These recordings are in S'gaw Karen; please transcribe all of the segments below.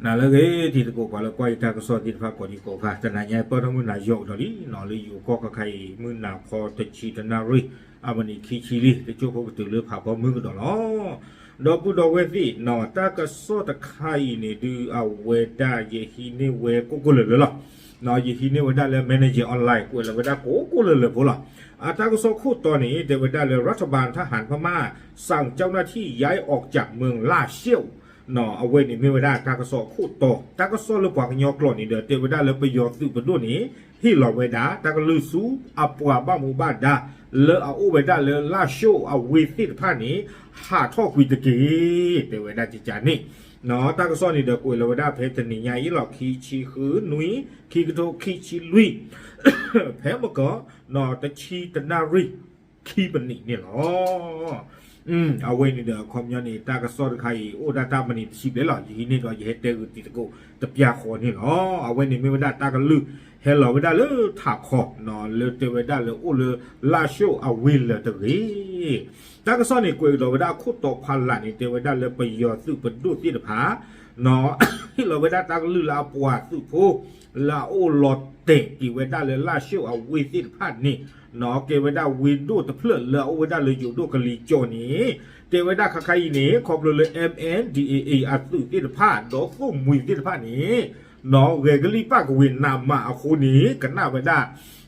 နၤလၢအဂ့ၤ တံၤသကိး ပှၤလၢကွၢ်ယတၢ်ကစီၣ်သ့ၣ်တဖၣ်ကိးဒံကိးဂၤ, တနၤညါအံၤ ပၢၢ်ထီၣ်မုၢ်နၤယီၤကဒီးလံန့ၣ် လၢယိၤကီၢ်ခါခါအံၤ မုၢ်နၤဖီတဆံတနၣ်ရံၣ် အမံးနံးခံဆံလံ, တကၠိဖိကတုၤလၢဖးဖီမုၢ်ကဒီးလီၤ. ဒီပုၢ်ဒီဝဲၢ်သ့ၣ်န့ၣ် တၢ်ကစီၣ်တခါအံၤန့ၣ်ဒုး အဝဲဒၣ်ယဟံးန့ၢ်ဝဲကိၢ်ကိၢ်လၢာ်လၢာ်လီၤ. ယဟံးန့ၢ်ဝဲဒၣ်လၢ Manager Online ကွဲးလီၤဝဲဒၣ်ကိၢ်ကိၢ်လၢာ်လၢာ်ဖိလီၤ. အတၢ်ကစီၣ်ခိၣ်တီန့ၣ် တဲဝဲဒၣ်လၢ รัฐบาลทหารพม่าสั่งเจ้าหน้าที่ย้ายออกจากเมืองล่าเซี่ยว န့ၣ် အဝဲန့ၣ်မ့ၢ်ဝဲဒၣ် တၢ်ကစီၣ်ခိၣ်တီ, တၢ်ကစီၣ်လၢပှၤကညီကျိာ်န့ၣ်ဒီး တဲဝဲဒၣ်လၢပယီၤသုးပဒိၣ်န့ၣ် ဟ့ၣ်လီၤဝဲဒၣ် တၢ်ကလုၢ်ဆူအပှၤဘၣ်မူဘၣ်ဒါ လၢအအိၣ်ဝဲဒၣ်လၢလၢၡိၣ်အဝ့ၢ်သ့ၣ်တဖၣ်န့ၣ် ဟးထီၣ်ကွံာ်တက့ၢ်, တဲဝဲဒၣ်ကကန့ၣ်. တၢ်ကစီၣ်န့ၣ်ဒီး ကွဲးလီၤဝဲဒၣ်ဖဲတနံၤညါအံၤလီၤ, ခံဆံဃုနွံ ခံကထိခံဆံလွံၢ် ဖဲမကီ တဆံတနၣ်ရံၣ် ခံမံးနံးန့ၣ်လီၤ. အဝဲန့ၣ်ဒီး အခီပညီန့ၣ် တၢ်ကစီၣ်တခါအံၤ အိၣ်ဒၣ်တၢ်မံးနံးတဆံဘျဲၣ်လီၤ. ယဟံးန့ၢ်ဒီးယဟဲတဲဂုာ်တံၤသကိးတပျၢ်ဃီန့ၣ်လီၤ. အဝဲန့ၣ်မ့ၢ်ဝဲဒၣ်တၢ်ကလုၢ်ဟဲလီၤဝဲဒၣ်လၢထးခီ လၢတဲဝဲဒၣ်လၢအိၣ်လၢလၢၡိၣ်အဝ့ၢ်လၢာ်တဂ့ၤ. တၢ်ကစီၣ်န့ၣ် ကွဲးကဒီးဝဲဒၣ်အခိၣ်တီဖီလာ်န့ၣ် တဲဝဲဒၣ်လၢပယီၤသုးပဒိၣ်သ့ၣ်တဖၣ် ဟ့ၣ်လီၤဝဲဒၣ်တၢ်ကလုၢ်လၢအပှၤသုးဖိ လၢအအိၣ်လီၤတဲာ်က့ၤဝဲဒၣ်လၢလၢၡိၣ်အဝ့ၢ်သ့ၣ်တဖၣ်န့ၣ် ကဲဝဲဒၣ်ဝ့ၢ်ဒိၣ်တဖျၢၣ်လၢအအိၣ်ဝဲဒၣ်လၢယိၤဒိၣ်ကလံၤကၠီန့ၣ် တဲဝဲဒၣ်ခါခါအံၤန့ၣ် ခီဖျိလၢ M N D A A အသုးသ့ၣ်တဖၣ် ဒီးသိၣ်မှံၤသ့ၣ်တဖၣ်န့ၣ် ဂဲၤကလံၣ်ပၣ်ကဝ့ၤနးမးအဃိန့ၣ် ကနၣ်ဝဲဒၣ်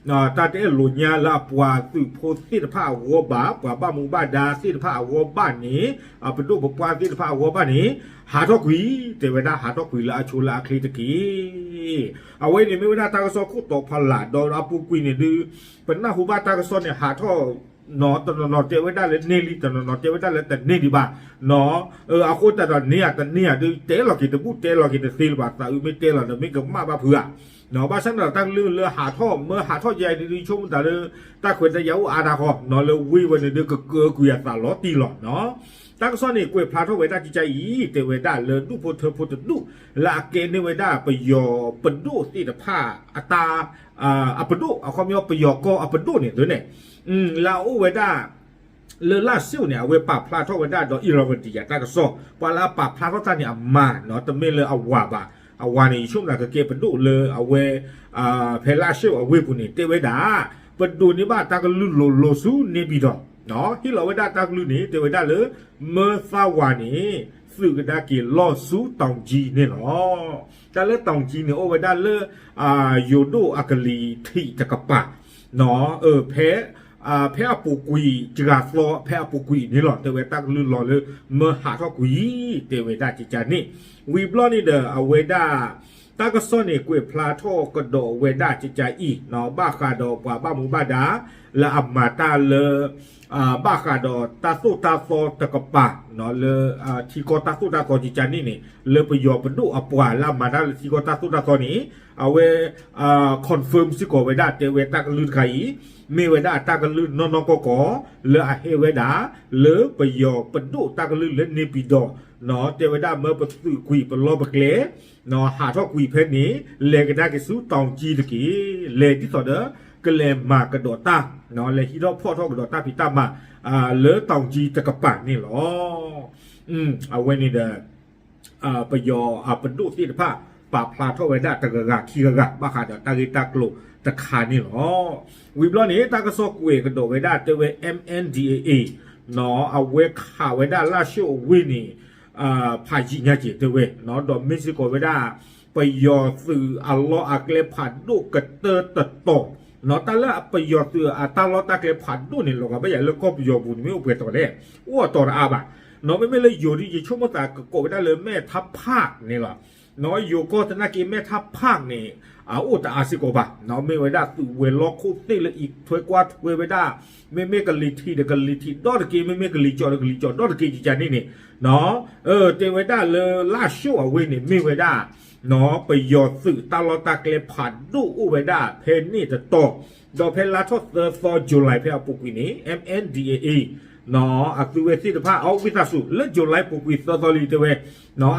တၢ်တအဲၣ်လိာ်ညါလၢအပှၤသုးဖိသ့ၣ်တဖၣ်အဂီၢ်ဘၣ်, ပှၤဘၣ်မူဘၣ်ဒါသ့ၣ်တဖၣ်အဂီၢ်ဘၣ်န့ၣ် အပဒိၣ်ပပှၢ်သ့ၣ်တဖၣ်အဂီၢ်ဘၣ်န့ၣ် ဟးထီၣ်ကွံာ်, တဲဝဲဒၣ်ဟးထီၣ်ကွံာ်လၢအဆိလၢအချ့တက့ၢ်. အဝဲန့ၣ်မ့ၢ်ဝဲဒၣ်တၢ်ကစီၣ်ခိၣ်တီဖီလာ် ဒီးအပူၤကွံာ်န့ၣ်ဒုး ပနၢ်ဟူဘၣ်တၢ်ကစီၣ်န့ၣ် ဟးထီၣ် တနီၤနီၤတဲဝဲဒၣ်လၢန့ၢ်လံ, တနီၤနီၤတဲဝဲဒၣ်လၢတန့ၢ်ဒံးဘၣ်. အဃိသတးဒီးန့ၢ်ဧါတန့ၢ်ဧါဒုး တဲလီၤက့ၤတဘူၣ်တဲလီၤက့ၤတသ့လၢၤဘၣ်, သးအုးမ့ၢ်တဲလီၤဒီး မ့ၢ်ကမၣ်ဘၣ်ဖုးဧါ. ဘၣ်ဆၣ်န့ၣ်ဒီးတၢ်ကလုၢ်လၢဟးထီၣ် မၢဟးထီၣ်ယဲအံၤဒုး ဆိကမိၣ်သးလၢ တၢ်ခွဲးတၢ်ယာ်အိၣ်အါတၢ်ဃီ လၢဝ့ၢ်ဝဲန့ၣ်ဒုး ကကၢကွံာ်အသးလီၤတံၢ်လီၤ. တၢ်ကစီၣ်န့ၣ် ကွဲးဖျါထီၣ်ဝဲဒၣ်ကကါအံၤ တဲဝဲဒၣ်လၢဒူၣ်ဖိထၢဖိတဒူၣ် လၢအကဲန့ၢ်ဝဲဒၣ်ပယီၤပဒိၣ်သ့ၣ်တဖၣ်အတၢ် အပဒိၣ် အခီပညီပယီၤကီၢ်အပဒိၣ်န့ၣ်သုန့ၣ် လၢအအိၣ်ဝဲဒၣ် လၢလၢၡိၣ်န့ၣ် အဝဲပာ်ဖျါထီၣ်ဝဲဒၣ်ဒီး Irrawaddy တၢ်ကစီၣ်, ပှၤလၢအပာ်ဖျါထီၣ်တၢ်န့ၣ်အမၤနီၤ, တမ့ၢ်လၢအဝၤဘၣ်. အဝၤန့ၣ် ယဆိကမိၣ်သးကကဲပဒိၣ်လၢအဝဲ ဖဲလၢၡိၣ်အဝ့ၢ်ပူၤန့ၣ် တဲဝဲဒၣ် ပဒိးန့ၢ်ဘၣ်တၢ်ကလုၢ်လိၤလိၤဆူန့ၣ်ပၠံၤတီၤ, ဟ့ၣ်လီၤဝဲဒၣ်တၢ်ကလုၢ်န့ၣ် တဲဝဲဒၣ်လၢ မၢသးဝၤန့ၣ် သုးကဒါက့ၤလီၢ်ဆူ တောင်ကြီး န့ၣ်လီၤ. တၢ်လၢ တောင်ကြီး န့ၣ် အိၣ်ဝဲဒၣ်လၢ ယိၤဒိၣ်အကလံၤထံးတကပၤ ဖဲ ဖဲအပူၤကွံာ် တဂၤသီ ဖဲအပူၤကွံာ်န့ၣ်လီၤ. တဲဝဲတၢ်ကလုၢ်လီၤလၢ မၢဟးထီၣ်ကွံာ် တဲဝဲဒၣ်ကကါန့ၣ်, ဝံၤဘျီန့ၣ်ဒီး အဝဲဒၣ် တၢ်ကစီၣ်န့ၣ် ကွဲးဖျါထီၣ်ကဒီးဝဲဒၣ်ကကါအံၤ ဘၣ်ဃးဒီးပှၤဘၣ်မူဘၣ်ဒါ လၢအမၤတၢ်လၢ ဘၣ်ဃးဒီးတၢ်သိၣ်တၢ်သီတကပၤ လၢ ထံကီၢ်တၢ်သိၣ်တၢ်သီကကါန့ၣ်န့ၣ် လၢပယီၤပဒိၣ်အပှၤလၢအမၤတၢ်လၢထံကီၢ်တၢ်သိၣ်တၢ်သီန့ၣ် အဝဲ confirm စ့ၢ်ကီးဝဲဒၣ် တဲဝဲတၢ်ကလုၢ်တခါအံၤ မ့ၢ်ဝဲဒၣ်တၢ်ကလုၢ်နီၢ်နီၢ်ကီၢ်ကီၢ် လၢအဟဲဝဲဒၣ် လၢပယီၤပဒိၣ်တၢ်ကလုၢ်လၢန့ၣ်ပၠံၤတီၤ တဲဝဲဒၣ်မၢပသုးကွံာ်ပလီၢ်ပကျဲ ဟးထီၣ်ကွံာ်ဖဲန့ၣ် လဲၤကဒါက့ၤဆူ တောင်ကြီး တက့ၢ်. လဲၤဒ်သိးဒီး ကလဲၤမၤကဒီးတၢ် လဲၤဟံးထီၣ်ဖီၣ်ထီၣ်ကဒီးတၢ်ဖံးတၢ်မၤ လၢ တောင်ကြီး တကပၤန့ၣ်လီၤ. အဝဲန့ၣ်ဒီး ပယီၤအပဒိၣ်သ့ၣ်တဖၣ် ပာ်ဖျါထီၣ်ဝဲဒၣ်တဂၤဂၤခံဂၤဂၤ ဘၣ်ဃးဒီးတၢ်ဂ့ၢ်တၢ်ကျိၤတခါန့ၣ်လီၤ. ဝံၤဘျီန့ၣ် တၢ်ကစီၣ်ကွဲးကဒီးဝဲဒၣ် တဲဝဲ M N D A A အဝဲခးဝဲဒၣ်လၢၡိၣ်အဝ့ၢ်န့ၣ် ဖးယံာ်ညါက့ၤတဲဝဲ ဒီးမ့ၢ်စ့ၢ်ကီးဝဲဒၣ် ပယီၤသုးအလီၢ်အကျဲဖးဒိၣ်ကတၢၢ်တတီၤ တၢ်လၢပယီၤသုးအတၢ်လီၢ်တၢ်ကျဲဖးဒိၣ်န့ၣ် လီၤဂာ်ဘၣ်ယၤလၢကီၢ်ပယီၤပူၤန့ၣ် မ့ၢ်အိၣ်ပှဲၤတီၤလဲၣ်, အိၣ်အတီၤတအါဘၣ်. မ့မ့ၢ်လၢယိၤဒ် ယဆိကမိၣ်သးကကိးဝဲဒၣ်လၢ မဲၣ်ထါဖၣ်န့ၣ်လီၤ. ယိၤကီၢ်သနာ်က့ မဲၣ်ထါဖၣ်န့ၣ် အအိၣ်တအါစ့ၢ်ကီးဘၣ်. မ့ၢ်ဝဲဒၣ်သုးဝဲၤလီၢ်ခိၣ်သ့ၣ်လၢအံးထွဲကွၢ်ထွဲဝဲဒၣ် မ့မ့ၢ်ကလံၤထံးဒီးကလံၤထံးဒီတက့ၢ်, မ့မ့ၢ်ကလံၤကၠီးဒီးကလံၤကၠီးဒီတက့ၢ် ကကါန့ၣ်န့ၣ် တဲဝဲဒၣ်လၢလၢၡိၣ်အဝ့ၢ်န့ၣ် မ့ၢ်ဝဲဒၣ် ပယီၤသုးတၢ်လီၢ်တၢ်ကျဲဖးဒိၣ်အိၣ်ဝဲဒၣ်ဖဲန့ၣ်တတီၤ, ဒီးဖဲလါထီၣ်သၢသီ July ဖဲအပူၤကွံာ်န့ၣ် M N D A A အသုးဝဲသ့ၣ်တဖၣ် အဝံသးစူၤ လၢ July ပူၤကွံာ်သၢသီလံတဲဝဲ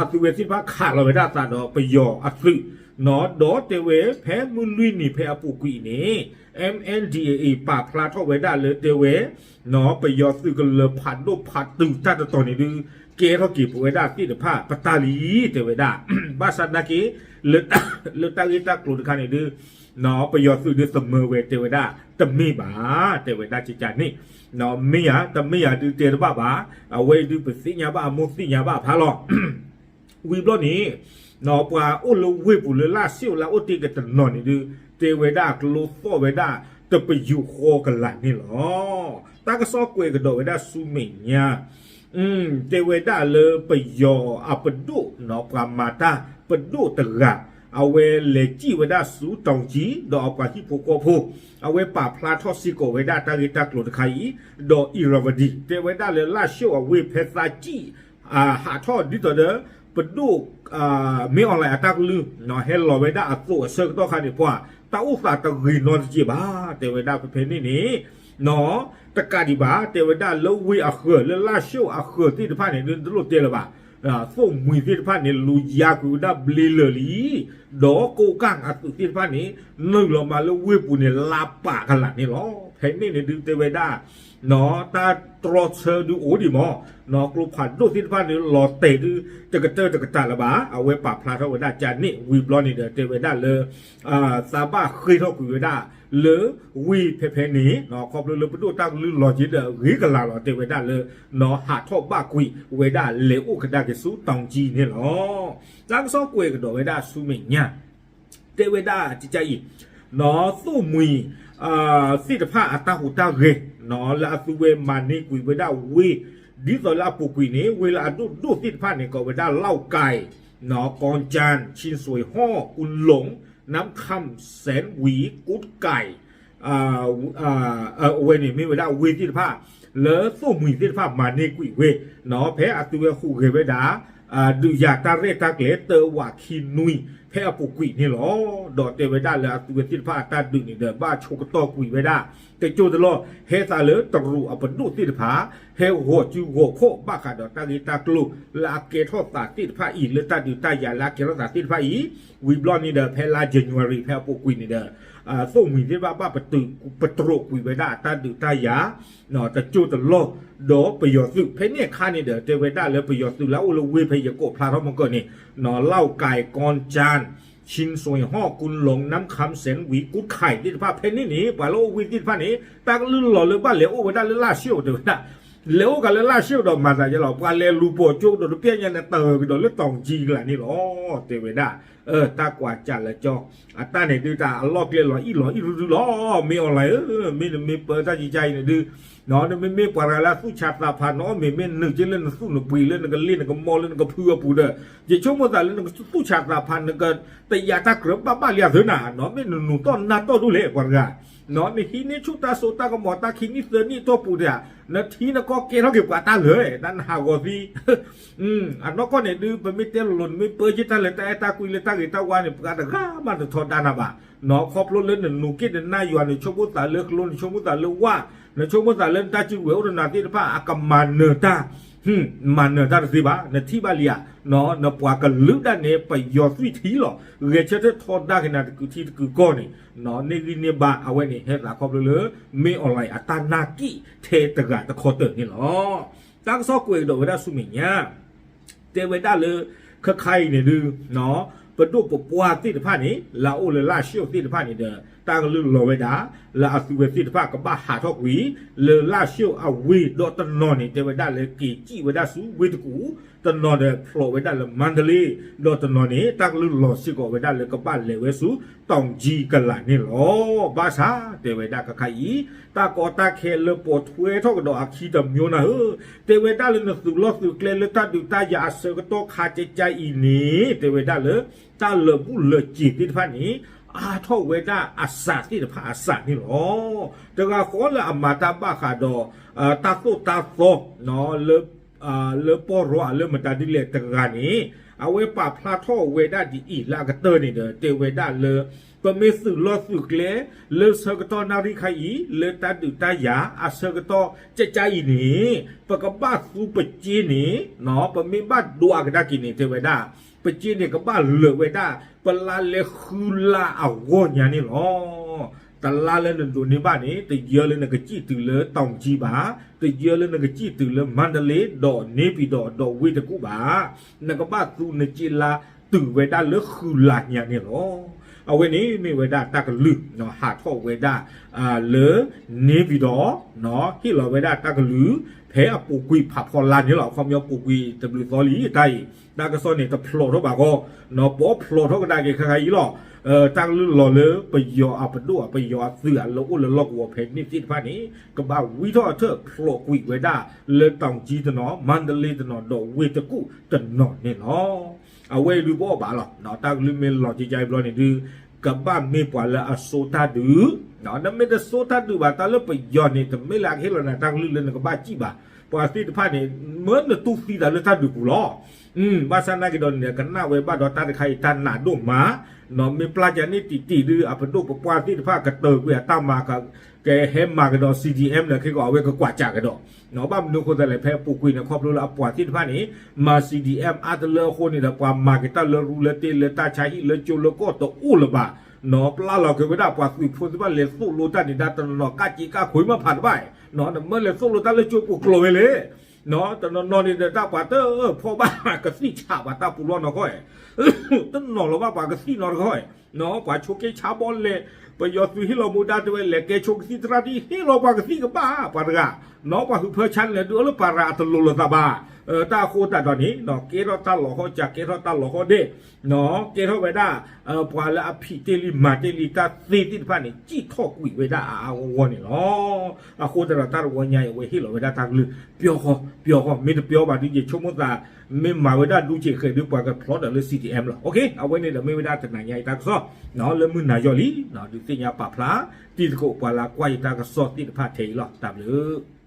အသုးဝဲသ့ၣ်တဖၣ်ခးလီၤဝဲဒၣ်အသးဒီးပယီၤအသုး ဒီးတဲဝဲဖဲမုၢ်လွံၢ်နံၤဖဲအပူၤကွံာ်အံၤန့ၣ် M N D A A ပာ်ဖျါထီၣ်ဝဲဒၣ်လၢတဲဝဲ ပယီၤသုးကလၢၤဖးဒိၣ်ဖးတုၤတၢ်တတီၤန့ၣ်ဒုး ကဲထီၣ်က့ၤပဝဲဒၣ်သ့ၣ်တဖၣ်ပတၢ်လံ တဲဝဲဒၣ် ဘၣ်ဆၣ်နာ်က့ လၢတၢ်ဂ့ၢ်တၢ်ကျိၤတခါန့ၣ်ဒုး ပယီၤသုးဒုးသမၢဝဲတဲဝဲဒၣ် တမ့ၢ်ဘၣ် တဲဝဲဒၣ်ကကန့ၣ် မ့ၢ်ဧါ တမ့ၢ်ဧါဒုးတဲတဘၣ်ဘၣ် အဝဲအံၤဒုးပသ့ၣ်ညါဘၣ်အမိၢ်သ့ၣ်ညါဘၣ်ဖးလီၤ ဝံၤဘျီန့ၣ် ပှၤအိၣ်လၢဝ့ၢ်ပူၤလၢလၢၢ်ဆ့ၣ်အိၣ်လၢအအိၣ်တ့ၢ်ကတနီၤန့ၣ်ဒုး တဲဝဲဒၣ်ကျိသီၣ်ဝဲဒၣ် တပယူာ်ဃီကလာ်န့ၣ်လီၤ. တၢ်ကစီၣ်ကွဲးကဒီးဝဲဒၣ်ဆူမဲာ်ညါ တဲဝဲဒၣ်လၢပယီၤအပဒိၣ် ပှၤမၤတၢ်ပဒိၣ်တဂၤ အဝဲလဲၤစံၣ်ဝဲဒၣ်ဆူ တောင်ကြီး ဒီးအပှၤဟံၣ်ဖိဃီဖိ အဝဲပာ်ဖျါထီၣ်စ့ၢ်ကီးဝဲဒၣ်တၢ်ဂ့ၢ်တၢ်ကျိၤတခါအံၤ ဒီး Irrawaddy တဲဝဲဒၣ်လၢလၢၢ်ဆ့ၣ်အဝ့ၢ်ဖဲသးစံၣ် ဟးထီၣ်ဒ်သိးဒီး ပဒိၣ် မင်းအောင်လှိုင် အတၢ်ကလုၢ် ဟဲလီၤဝဲဒၣ်အသိးအဆၢကတီၢ်ခါန့ၣ် ပှၤတၢ်အိၣ်သးတဂ့ၤနီတစဲးဘၣ် တဲဝဲဒၣ်ဖဲဖဲန့ၣ်န့ၣ် တကးဒံးဘၣ် တဲဝဲဒၣ်လၢဝ့ၢ်အဃၢၤ လၢလၢၢ်ဆ့ၣ်အဃၢၤသ့ၣ်တဖၣ်န့ၣ် ဒ်တလိၣ်တဲလၢၤဘၣ် သိၣ်မှံၤသ့ၣ်တဖၣ်န့ၣ် လူၤယါကွံာ်ဝဲဒၣ်ဘျ့လၢာ်လံ ဒီးကိးကၢ်အသုးသ့ၣ်တဖၣ်န့ၣ် နုာ်လီၤမၤလၢဝ့ၢ်ပူၤန့ၣ် လါပာ်ကလာ်န့ၣ်လီၤ. ဖဲန့ၣ်န့ၣ်ဒုးတဲဝဲဒၣ် တၢ်တြီဆၢဒုးအိၣ်ဒံးမး ကျိဖးဒိၣ်သ့ၣ်တဖၣ်န့ၣ် လီၤတဲာ်ဒုး တကတၢၢ်တကတၢၢ်လၢၤဘၣ် အဝဲပာ်ဖျါထီၣ်ဝဲဒၣ်ကန့ၣ် ဝံၤဘျီန့ၣ်ဒီး တဲဝဲဒၣ်လၢ သးဘၣ်ဃ့ၢ်ထီၣ်ကွံာ်ဝဲဒၣ် လၢဝ့ၢ်ဖဲဖဲန့ၣ် ခီဖျိလၢပဒိၣ်တၢ်ကလုၢ်လီၤက့ၤဒီး ဂ့ၤကလာ်လီၤ တဲဝဲဒၣ်လၢ ဟးထီၣ်ဘၣ်ကွံာ်ဝဲဒၣ်လဲၤအိၣ်ကဒါက့ၤဆူ တောင်ကြီး န့ၣ်လီၤ. တၢ်ကစီၣ်ကွဲးကဒီးဝဲဒၣ်ဆူမဲာ်ညါ တဲဝဲဒၣ်ကကအံၤ သိၣ်မှံၤ သ့ၣ်တဖၣ်အတၢ်ဟူးတၢ်ဂဲၤ လၢအသုဝဲမၤန့ၢ်ကွံာ်ဝဲဒၣ်ဝ့ၢ် ဒ်သိးလၢအပူၤကွံာ်န့ၣ် ဝ့ၢ်လၢအဒိၣ်ဒိၣ်သ့ၣ်တဖၣ်န့ၣ် ကိးဝဲဒၣ် လောက်ကိုင် ကောင်းချောင်း ချင်းရွှေဟော် ကွမ်းလုံ နမ်းခမ်း ဆင်ဝီ ကွတ်ခိုင် အဝဲန့ၣ်မ့ၢ်ဝဲဒၣ်ဝ့ၢ်သ့ၣ်တဖၣ် လၢသိၣ်မှံၤသ့ၣ်တဖၣ်မၤန့ၢ်ကွံာ်ဝဲ ဖဲအသုဝဲဟူးဂဲၤဝဲဒၣ် ဒုးယၤတၢ်ရဲၣ်တၢ်ကျဲၤတၢဝးခံနွံ ဖဲအပူၤကွံာ်န့ၣ်လီၤ. ဒီးတဲဝဲဒၣ်လၢအသုဝဲသ့ၣ်တဖၣ်အတၢ်ဒုးန့ၣ်ဒီး ဘၣ်ဆိကတီၢ်ကွံာ်ဝဲဒၣ် တကၠိတလီၢ် ဟဲသးလၢတရူးအပဒိၣ်သ့ၣ်တဖၣ် ဟဲဂီၤစုဂီၤခီၣ်ဘၣ်ဃးဒီးတၢ်ဂ့ၢ်တၢ်ကျိၤ လၢအကဲထီၣ်သးသ့ၣ်တဖၣ်အံၤ လၢတၢ်ဒုးတၢ်ယၤလၢအကဲထီၣ်သးသ့ၣ်တဖၣ်အံၤ ဝံၤဘျီန့ၣ်ဒီး ဖဲလါ January ဖဲအပူၤကွံာ်န့ၣ်ဒီး သိၣ်မှံၤသ့ၣ်တဖၣ်ဘၣ်ပတုာ်ပတြိာ်ကွံာ်ဝဲဒၣ်အတၢ်ဒုးတၢ်ယၤ တကၠိတလီၢ် ဒီးပယီၤသုး ဖဲန့ၣ်အခါန့ၣ်ဒီး တဲဝဲဒၣ်လၢပယီၤသုးလၢအအိၣ်လၢဝ့ၢ်ဖဲယကိးဖျါထီၣ်မီၤကၢၢ်န့ၣ် လောက်ကိုင် ကောင်းချောင်း ချင်းရွှေဟော် ကွမ်းလုံ နမ်းခမ်း ဆင်ဝီ ကွတ်ခိုင် သ့ၣ်တဖၣ် ဖဲန့ၣ်န့ၣ် ပှၤလၢအိၣ်ဝ့ၢ်သ့ၣ်တဖၣ်န့ၣ် တၢ်ကလုၢ်လီၤလၢဘၣ်လဲၤအိၣ်ဝဲဒၣ်လၢလၢၢ်ဆ့ၣ်အိၣ်တဲဝဲဒၣ် လဲၤအိၣ်ကးလၢလၢၢ်ဆ့ၣ်အိၣ်ဒီးမၤသးယဲလီၤ ပှၤလဲၤလူၤပိာ်ကၠိကဒီးတပျဲၢ်ညါန့ၣ် တၢ်ကဒီးလၢ တောင်ကြီး ကလာ်န့ၣ်လီၤ တဲဝဲဒၣ် တၢ်ကွၢ်ကၢ်လၢကၠီ အတၢ်န့ၣ်ဒုးတၢ်အလီၢ်ကျဲလီၤအံၣ်လီၤအံၣ်ရုၢ်ရုၢ်လီၤ မ့ၢ် online ဧၢ, မ့ၢ်နမ့ၢ်ပၢတၢ်ကံကါအံၤန့ၣ်ဒုး နမ့မ့ၢ်ပှၤတဂၤလၢအသူၣ်ဆးသးဖး နအီၣ်မ့ၤမ့ၢ်နုာ်က့လၢနသူၣ်နပှ့ၤလၢနကလ့ၣ်နကမီလၢနကဖုအပူၤဒီး ယဆိကမိၣ်သးလၢနကသူၣ်ဆးသးဖး နကတယာ်တၢ်ကြၢးဘၣ်ဘၣ်လံအသၢနၤ နမ့ၢ်နနူၤတီၢ်နၢ်တီၢ်ဒိၣ်လဲၣ်ပှၤတဂၤ နဟံးန့ၢ်ဆူၣ်တၢ်စိတၢ်ကမီၤတၢ်ခံနံၣ်သၢနံၣ်အတီၢ်ပူၤတဂၤ နထံနကီၢ်ကဲထီၣ်က့ၤပှၤတၢ်လၢာ် တၢ်နဟးဂီၤသံ အနီၢ်ကီၢ်န့ၣ်ဒုး ပမ့ၢ်တဲလိၤလိၤ နမ့ၢ်ပၢယ့ၢ်တၢ်လၢတၢ်အဲၣ်တၢ်ကွံလၢတၢ်ဂ့ၤတၢ်ဝါန့ၣ် ပှၤတဂၤမးတထီဒါနၤဘၣ်. ခီဖျိလၢနနူၤက့ၣ်နနၢ်ယွၤ နဆိကမိၣ်သးလၢကျိ နဆိကမိၣ်သးလၢဝၣ် နဆိကမိၣ်သးလၢနတၢ်စုကဝဲၤအိၣ်တနၤသ့ၣ်တဖၣ် အကမၤနၢၤတၢ် မၤနၢၤတၢ်တသ့ဘၣ် နထံၣ်ဘၣ်လံဧါ. နပှၤကလုာ်ဒၣ်နဲ ပယီၤသွံၣ်ထံလီၤ ဂဲၤဆၢထၢၣ်ထီဒါက့ၤနၤတကုာ်ထံတကုာ်ကီၢ်န့ၣ် န့ၢ်ဂံၢ်န့ၢ်ဘါ အဝဲန့ၣ် ဟဲသးခီဖျိလၢ မ့ၢ် online အတၢ်နာ်က့ၣ်ထဲတဂၤတခီတၢၢ်န့ၣ်လီၤ. တၢ်ကစီၣ်ကွဲးကဒီးဝဲဒၣ်ဆူမဲာ်ညါ တဲဝဲဒၣ်လၢ ခဲခါအံၤန့ၣ်ဒုး ပဒိၣ်ပပှၢ်သ့ၣ်တဖၣ်န့ၣ် လၢအအိၣ်လၢလၢၢ်ဆ့ၣ်သ့ၣ်တဖၣ်န့ၣ်ဒီး တၢ်ကလုၢ်လီၤဝဲဒၣ် လၢအသုဝဲသ့ၣ်တဖၣ်ကဘၣ်ဟးထီၣ်ကွံာ် လၢလၢၢ်ဆ့ၣ်အဝ့ၢ်ဒီးတနီၤန့ၣ် တဲဝဲဒၣ်လၢက့ၤစံၣ်ဝဲဒၣ်ဆူဝ့ၢ်တကူၣ် တနီၤဒီးဖျိးဝဲဒၣ်လၢမါတလ့ ဒီးတနီၤန့ၣ် တၢ်ကလုၢ်လီၤစ့ၢ်ကီးဝဲဒၣ်လၢကဘၣ်လဲၤဝဲဆူ တောင်ကြီး ကလာ်န့ၣ်လီၤ. ဘၣ်ဆၣ်တဲဝဲဒၣ်ခဲခါအံၤ တၢ်ကီတၢ်ခဲလၢပိာ်ထွဲထီၣ်ကဒီးအခံတမံၤနၤဧၢ, တဲဝဲဒၣ်လၢနသုးလီၢ်သုးကျဲလၢတၢ်ဒုးတၢ်ယၤအဆၢကတီၢ်ခါကကါအံၤန့ၣ် တဲဝဲဒၣ်လၢ တၢ်လၢာ်ဘူၣ်လၢာ်စ့ၤသ့ၣ်တဖၣ်န့ၣ် အါထီၣ်ဝဲဒၣ်အစှၤသ့ၣ်တဖၣ်အစှၤန့ၣ်လီၤ. တဂၤဃီလၢအမၤတၢ်ဘၣ်ဃးဒီး တၢ်သိၣ်တၢ်သီ လၢ လၢပီၢ်ရီအလၢမတၤဒ်လဲၣ်တဂၤန့ၣ် အဝဲပာ်ဖျါထီၣ်ဝဲဒၣ်ဒ်အံၤလၢအကတၢၢ်န့ၣ်ဒီး တဲဝဲဒၣ်လၢ ပမ့ၢ်သုးလီၢ်သုးကျဲ လၢဆၢကတီၢ်နၣ်ရံၣ်ခါအံၤ လၢတၢ်ဒုးတၢ်ယၤအဆၢကတီၢ်ကကါအံၤန့ၣ် ပကဘၣ်သူပစ့န့ၣ် ပမ့ၢ်ဘၣ်ဒွးကဒါက့ၤန့ၣ် တဲဝဲဒၣ် ပစ့န့ၣ်ကဘၣ်လၢာ်ဝဲဒၣ် ပလါလဲၤဃုလါအဂီၢ်ညါန့ၣ်လီၤ. တလါလၢနဒိးန့ၢ်ဘၣ်န့ၣ် တယၢလၢနကစံၣ်တုၤလၢ တောင်ကြီး ဘၣ်, တယၢလၢနကစံၣ်တုၤလၢ မန္တလေး ဒီး နေပြည်တော် ဒီး ဝ့ၢ်တကူၣ် ဘၣ်. နကဘၣ်သူနစ့လါတုၤဝဲဒၣ်လၢဃုလါညါန့ၣ်လီၤ. အဝဲန့ၣ်မ့ၢ်ဝဲဒၣ်တၢ်ကလုၢ် ဟးထီၣ်ဝဲဒၣ် လၢ နေပြည်တော် ဟ့ၣ်လီၤဝဲဒၣ်တၢ်ကလုၢ် ဖဲအပူၤကွံာ်ဖးဖီလာ်န့ၣ်လီၤ. အခီပညီပူၤကွံာ်တဘျုးသီလံ တၢ်အံၤ တၢ်ကစီၣ်န့ၣ်တဖျိးထီၣ်ဘၣ်ဃီ ပီဖျိးထီၣ်ကဒါက့ၤခဲခါအံၤလီၤ. တၢ်ကလုၢ်လီၤလၢပယီၤအပဒိၣ် ပယီၤအသုးအလၢအိၣ်လၢလီၢ်ကဝီၤဖဲန့ၣ်သ့ၣ်တဖၣ်န့ၣ် ကဘၣ်ဝံထီၣ်အထၢၣ်ဖျိးကွံာ်ဝဲဒၣ်လၢ တောင်ကြီး တနီၤ, မန္တလေး တနီၤ, ဒီး ဝ့ၢ်တကူၣ် တနီၤန့ၣ်လီၤ. အဝဲအံၤဒုးပအီၣ်ဘၣ်လီၤ. တၢ်ကလုၢ်မ့ၢ်လီၤကကါအံၤဘျီန့ၣ်ဒုး ကဘၣ်မ့ၢ်ပှၤလၢအစိတၢ်ဒုး, နမ့ၢ်တစိတၢ်ဒုးဘၣ် တၢ်လၢပယီၤန့ၣ် တမ့ၢ်လၢအကဟ့ၣ်လီၤနၤတၢ်ကလုၢ်လၢနကဘၣ်စံၣ်ဘၣ်. ပှၤသ့ၣ်တဖၣ်န့ၣ် မၢနတူၢ်သံသးလၢတၢ်ဒုးပူၤလီၤ. ဘၣ်ဆၣ်နာ်က့ၤဒီးန့ၣ် ကနၣ်ဝဲဘၣ်ဒီးတၢ်တခါအံၤတၢ်နာ်ဒိၣ်မး, မ့ၢ်ပျၢ်ကန့ၣ်တံၢ်တံၢ်ဒုး အပဒိၣ်ပပှၢ်သ့ၣ်တဖၣ်ကတၢၢ်ကွံာ်အတၢ်မၤ ကဟဲမၤကဒီး CDM န့ၣ် ခဲကီးအဝဲကကွၢ်စးကဒီး, ဘၣ်မနုၤအဃိသတးလဲၣ် ဖဲအပူၤကွံာ်န့ၣ် ခီဖျိလၢအပှၤသ့ၣ်တဖၣ်န့ၣ် မၤ CDM အါတလၢအဃိန့ၣ်ဒီး ပှၤမၤက့ၤတၢ်လၢရူလၢတ့လၢတၢ်ဆါဟံၣ်လၢကၠိလၢကီၢ်တအိၣ်လၢၤဘၣ်, ပျၢ်လီၤက့ၤဝဲဒၣ်ပှၤသုးဖိသ့ၣ်တဖၣ်လဲၤသိၣ်လိတၢ်န့ၣ် ဒၣ်တနီၤနီၤ ကးက့ကးခွဲးမးဖးတဘၣ်, နမ့ၢ်လဲၤသိၣ်လိတၢ်လၢကၠိပူၤကျိၤဝဲလဲၣ်, တနီၤနီၤန့ၣ်ဒီးတၢ်ပှၤတဖီၣ်ဘၣ် ကသံၣ်ဆးပှၤတၢ်ပူၤလီၢ်နီၢ်ကီၢ်, တနီၤလီၤဘၣ်ပှၤကသံၣ်နီၢ်တခီ ပှၤဆိးက့ဆါဘီလဲၣ်, ပယီၤသုးဟ့ၣ်လီၤမူဒါတဲဝဲလဲၤကဲဆိးကသံၣ်သရၣ်ဒ် ဟ့ၣ်လီၤပှၤကသံၣ်ကဘၣ် ပှၤတဂၤ, ပှၤဟုးဖၢဆါန့ၣ်လဲၤဒုးအီၤလၢပၤရၤအတလိၤလိာ်သးဘၣ်, တၢ်အဃိသတးဒီးန့ၣ် ကဲထီၣ်တၢ်လီၤဟီၣ်ကၢ ကဲထီၣ်တၢ်လီၤဟီၣ်ဒ့ၣ်, ကဲထီၣ်ဝဲဒၣ် ပှၤလၢအဖံးတ့ၢ်လံမၤတ့ၢ်လံတၢ်သ့သ့ၣ်တဖၣ်န့ၣ် စံၣ်ထီၣ်ကွံာ်ဝဲဒၣ်အါအါဂီၢ်ဂီၢ်န့ၣ်လီၤ. အဃိသတးဒီးတၢ်တဝီညါအံၤ အဝဲဟ့ၣ်လီၤဝဲဒၣ်တၢ်ကလုၢ် ပျီဃီ ပျီဃီ မ့ၢ်တပျီဘၣ်ဒုးယဆိကမိၣ်သး မ့ၢ်မၤဝဲဒၣ်ဒူက့ၤဃဲးဒုး ပှၤကဖျီဒီးလၢ CDM လီၤ. အဝဲန့ၣ်ဒီးမ့ၢ်ဝဲဒၣ်တနၤညါအံၤတၢ်ကစီၣ် လၢမုၢ်နၤယီၢ်လံ ဒုးသ့ၣ်ညါပာ်ဖျါ တံၤသကိးပှၤလၢကွၢ်ယတၢ်ကစီၣ်သ့ၣ်တဖၣ်ထဲအံၤလီၤ. တၢ်ဘျုး